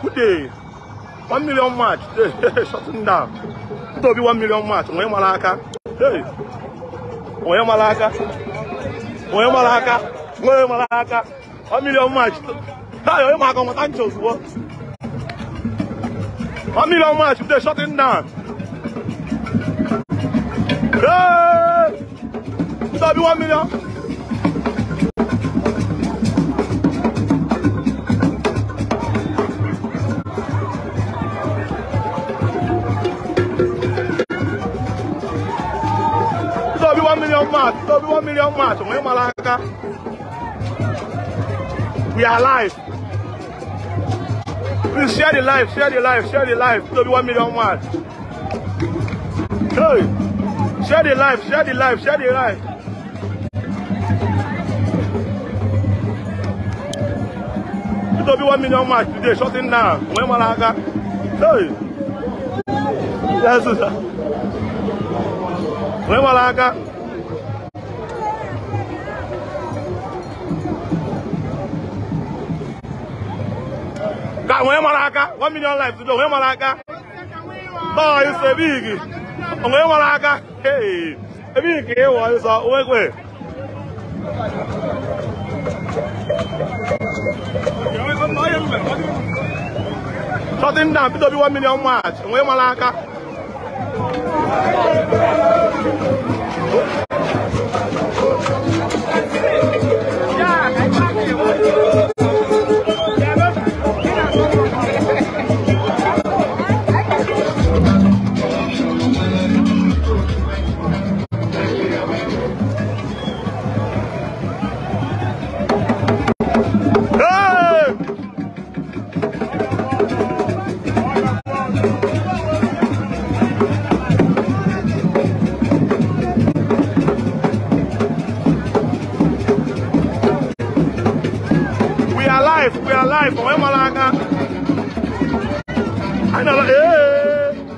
Today, 1 million march. Shutting down. It will be 1 million march. Onye mara aka. Hey. Onye mara aka. Onye mara aka. Onye mara aka. 1 million march. Hey, onye mara aka nweta nche ozugbo. 1 million march. Today, shutting down. Hey. It will be 1 million. It'll be 1 million march. It'll be 1 million march. We are alive. Please share the live, share the live, share the live. It'll be 1 million march. Hey, share the live, share the live, share the live. It'll be 1 million march today, shutting down. Hey, yes, sir. Onye mara aka 1 million lives today. Onye mara aka. Oh, it's a big. Onye mara aka. Hey, a big e wo so onwekwe. Shutting down, it'll be 1 million march. Onye mara aka. We are live. I know. Hey,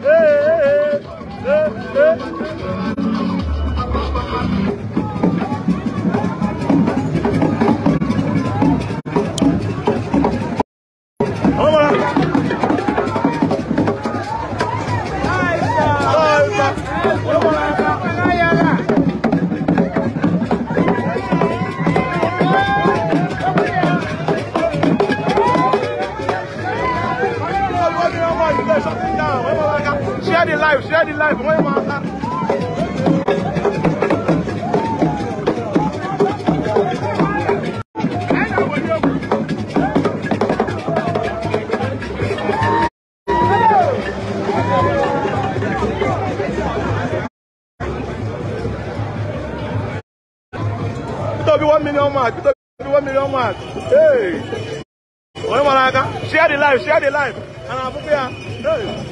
hey, hey, hey. Share the live, share the live. It'll be 1 million mark. It'll be 1 million mark. Hey, share the live, share the live. And I'm here. Hey.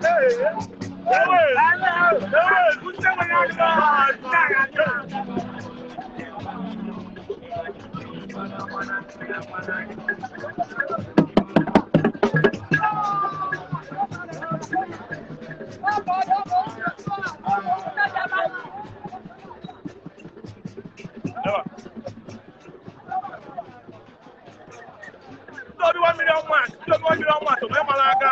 Hey! Obi 1 million march. Obi 1 million march. Onye mara aka.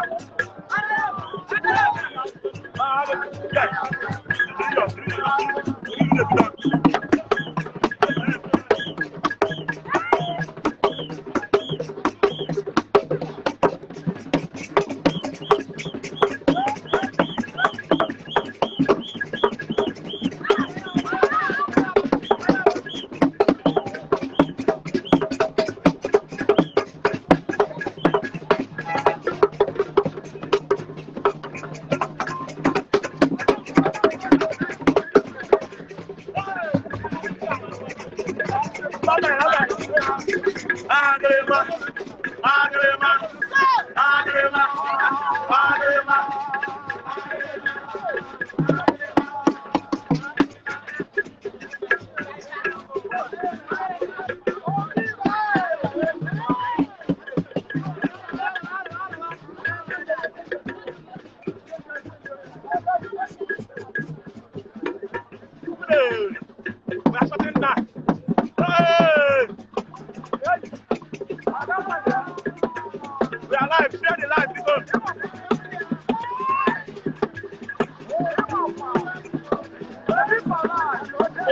We are live. Share the live, people.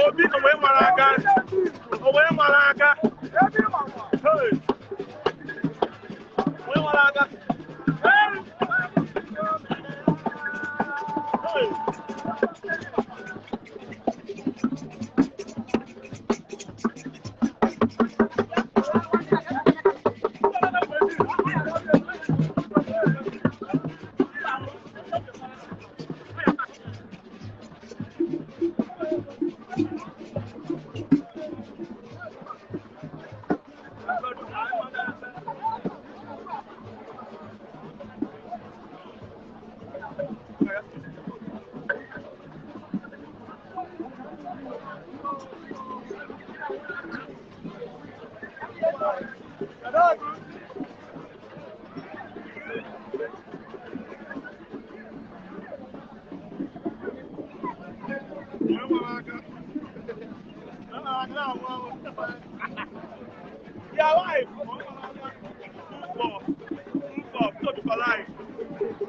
Obi onwe mara aka. Onwe mara aka. Hey. Onwe mara aka. Hey. Hey. Yeah, live.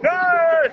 Hey!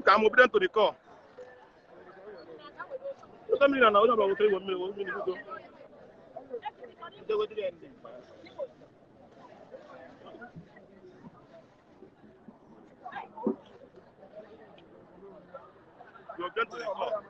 I'm obedient to the call. Weta mmiri na onye ọbụla wetara igwe mmiri, wee mmiri biko. You obedient to the call.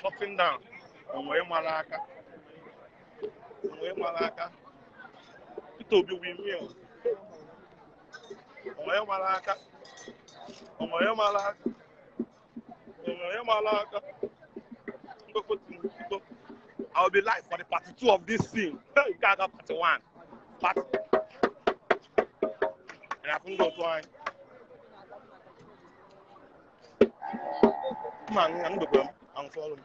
Shutting down. Onwe mara aka. Onwe mara aka. Peter Obi win me. Onwe mara aka. Onwe mara aka. Onwe mara aka. I'll be live for the part 2 of this scene. You can't have part 1. Part. And I can go to one. Come on, I'm going to I'm following.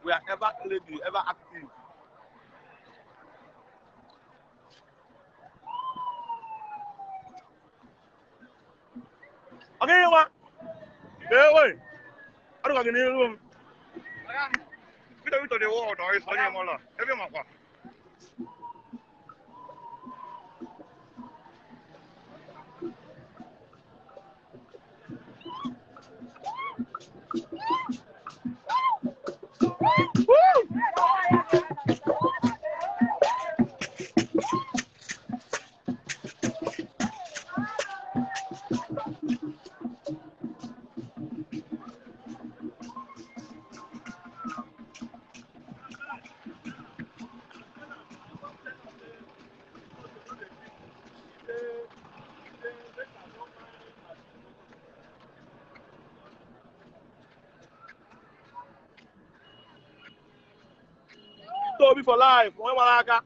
We are ever ready, ever active. Okay, what? Hey, wait. I don't got any room. We don't go to the world, or it's only a mother. Every month. Toby for life. Onwe mara aka.